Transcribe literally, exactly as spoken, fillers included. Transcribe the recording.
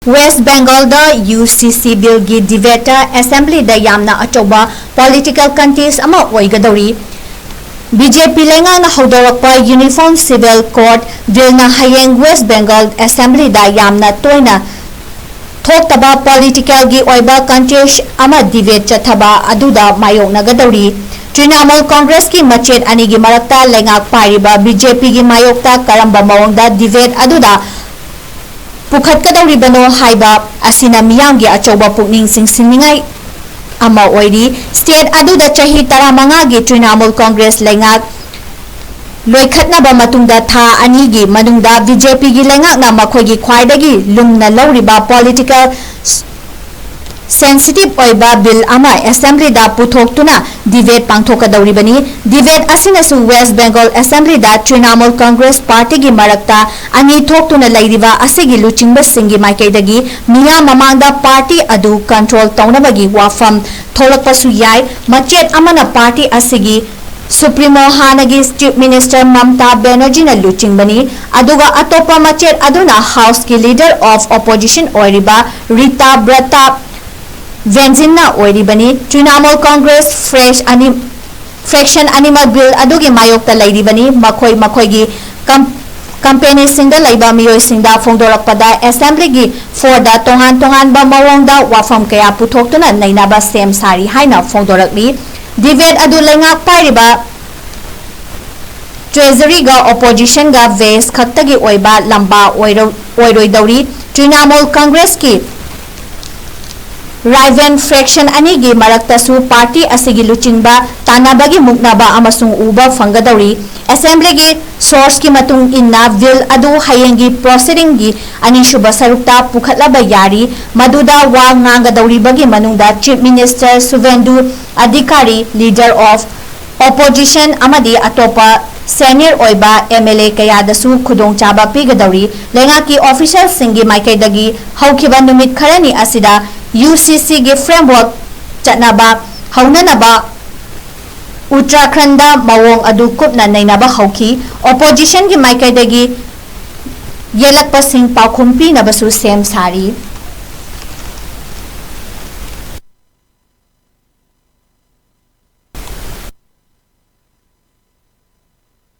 West Bengalꯗ UCC billꯒꯤ debateꯇ assemblyꯗ ꯌꯥꯝꯅ ꯑꯆꯧꯕ political contest ꯑꯃ ꯑꯣꯏꯒꯗꯧꯔꯤ꯫ BJP ꯂꯩꯉꯥꯛꯅ ꯍꯧꯗꯣꯔꯛꯄ Uniform Civil Code billꯅ ꯍꯌꯦꯡ West Bengal assemblyꯗ ꯌꯥꯝꯅ ꯇꯣꯏꯅ ꯊꯣꯛꯇꯕ politicalꯒꯤ ꯑꯣꯏꯕ contest ꯑꯃ debate ꯆꯠꯊꯕ ꯑꯗꯨꯗ ꯃꯥꯌꯣꯛꯅꯒꯗꯧꯔꯤ꯫ Trinamool Congressꯀꯤ ꯃꯆꯦꯠ ꯑꯅꯤꯒꯤ ꯃꯔꯛꯇ ꯂꯩꯉꯥꯛ ꯄꯥꯏꯔꯤꯕ BJPꯒꯤ ꯃꯥꯌꯣꯛꯇ ꯀꯔꯝꯕ ꯃꯑꯣꯡꯗ debate ꯑꯗꯨꯗ ꯄꯨꯈꯠꯀꯗꯧꯔꯤꯕꯅꯣ ꯍꯥꯏꯕ ꯑꯁꯤꯅ ꯃꯤꯌꯥꯝꯒꯤ ꯑꯆꯧꯕ ꯄꯨꯛꯅꯤꯡ ꯆꯤꯡꯁꯤꯟꯅꯤꯡꯉꯥꯏ ꯑꯃ ꯑꯣꯏꯔꯤ꯫ State ꯑꯗꯨꯗ ꯆꯍꯤ ꯇꯔꯥꯃꯉꯥꯒꯤ Trinamool Congress ꯂꯩꯉꯥꯛ ꯂꯣꯏꯈꯠꯅꯕ ꯃꯇꯨꯡꯗ ꯊꯥ ꯑꯅꯤꯒꯤ ꯃꯅꯨꯡꯗ BJPꯒꯤ ꯂꯩꯉꯥꯛꯅ ꯃꯈꯣꯏꯒꯤ ꯈ꯭ꯋꯥꯏꯗꯒꯤ ꯂꯨꯝꯅ ꯂꯧꯔꯤꯕ political sensitive ꯑꯣꯏꯕ bill ꯑꯃ assemblyꯗ ꯄꯨꯊꯣꯛꯇꯨꯅ debate ꯄꯥꯡꯊꯣꯛꯀꯗꯧꯔꯤꯕꯅꯤ꯫ Debate ꯑꯁꯤꯅꯁꯨ West Bengal assemblyꯗ Trinamool Congress partyꯒꯤ ꯃꯔꯛꯇ ꯑꯅꯤ ꯊꯣꯛꯇꯨꯅ ꯂꯩꯔꯤꯕ ꯑꯁꯤꯒꯤ ꯂꯨꯆꯤꯡꯕꯁꯤꯡꯒꯤ ꯃꯥꯏꯀꯩꯗꯒꯤ ꯃꯤꯌꯥꯝ ꯃꯃꯥꯡꯗ party ꯑꯗꯨ control ꯇꯧꯅꯕꯒꯤ ꯋꯥꯐꯝ ꯊꯣꯛꯂꯛꯄꯁꯨ ꯌꯥꯏ꯫ ꯃꯆꯦꯠ ꯑꯃꯅ party ꯑꯁꯤꯒꯤ Supremo ꯍꯥꯟꯅꯒꯤ Chief Minister Mamata Banerjeeꯅ ꯂꯨꯆꯤꯡꯕꯅꯤ, ꯑꯗꯨꯒ ꯑꯇꯣꯞꯄ ꯃꯆꯦꯠ ꯑꯗꯨꯅ Houseꯀꯤ Leader of Opposition ꯑꯣꯏꯔꯤꯕ Rita Pratap Venzinꯅ ꯑꯣꯏꯔꯤꯕꯅꯤ꯫ Trinamool Congress fresh ꯑꯅꯤ, faction ꯑꯅꯤꯃꯛ bill ꯑꯗꯨꯒꯤ ꯃꯥꯌꯣꯛꯇ ꯂꯩꯔꯤꯕꯅꯤ꯫ ꯃꯈꯣꯏ ꯃꯈꯣꯏꯒꯤ com-, companyꯁꯤꯡꯗ ꯂꯩꯕ ꯃꯤꯑꯣꯏꯁꯤꯡꯗ ꯐꯣꯡꯗꯣꯔꯛꯄꯗ assemblyꯒꯤ floorꯗ ꯇꯣꯉꯥꯟ ꯇꯣꯉꯥꯟꯕ ꯃꯑꯣꯡꯗ ꯋꯥꯐꯝ ꯀꯌꯥ ꯄꯨꯊꯣꯛꯇꯨꯅ ꯅꯩꯅꯕ ꯁꯦꯝ ꯁꯥꯔꯤ ꯍꯥꯏꯅ ꯐꯣꯡꯗꯣꯔꯛꯂꯤ꯫ Debate ꯑꯗꯨ ꯂꯩꯉꯥꯛ ꯄꯥꯏꯔꯤꯕ Treasuryꯒ oppositionꯒ base ꯈꯛꯇꯒꯤ ꯑꯣꯏꯕ ꯂꯝꯕꯥ ꯑꯣꯏꯔꯣ-, ꯑꯣꯏꯔꯣꯏꯗꯧꯔꯤ꯫ Trinamool Congressꯀꯤ rival faction ꯑꯅꯤꯒꯤ ꯃꯔꯛꯇꯁꯨ party ꯑꯁꯤꯒꯤ ꯂꯨꯆꯤꯡꯕ ꯇꯥꯟꯅꯕꯒꯤ ꯃꯨꯛꯅꯕ ꯑꯃꯁꯨꯡ ꯎꯕ ꯐꯪꯒꯗꯧꯔꯤ꯫ Assemblyꯒꯤ sourceꯀꯤ ꯃꯇꯨꯡ ꯏꯟꯅ bill ꯑꯗꯨ ꯍꯌꯦꯡꯒꯤ proceedingꯒꯤ ꯑꯅꯤꯁꯨꯕ ꯁꯔꯨꯛꯇ ꯄꯨꯈꯠꯂꯕ ꯌꯥꯔꯤ, ꯃꯗꯨꯗ ꯋꯥ ꯉꯥꯡꯒꯗꯧꯔꯤꯕꯒꯤ ꯃꯅꯨꯡꯗ Chief Minister Suvendu Adhikari, Leader of Opposition ꯑꯃꯗꯤ ꯑꯇꯣꯞꯄ senior ꯑꯣꯏꯕ MLA ꯀꯌꯥꯗꯁꯨ ꯈꯨꯗꯣꯡꯆꯥꯕ ꯄꯤꯒꯗꯧꯔꯤ꯫ ꯂꯩꯉꯥꯛꯀꯤ officialꯁꯤꯡꯒꯤ ꯃꯥꯏꯀꯩꯗꯒꯤ ꯍꯧꯈꯤꯕ ꯅꯨꯃꯤꯠ ꯈꯔꯅꯤ ꯑꯁꯤꯗ UCCꯒꯤ framework ꯆꯠꯅꯕ ꯍꯧꯅꯅꯕ ꯎꯠꯇꯔꯥꯈꯟꯗ ꯃꯑꯣꯡ ꯑꯗꯨ ꯀꯨꯞꯅ ꯅꯩꯅꯕ ꯍꯧꯈꯤ꯫ Oppositionꯒꯤ ꯃꯥꯏꯀꯩꯗꯒꯤ ꯌꯦꯜꯂꯛꯄꯁꯤꯡ ꯄꯥꯎꯈꯨꯝ ꯄꯤꯅꯕꯁꯨ ꯁꯦꯝ ꯁꯥꯔꯤ꯫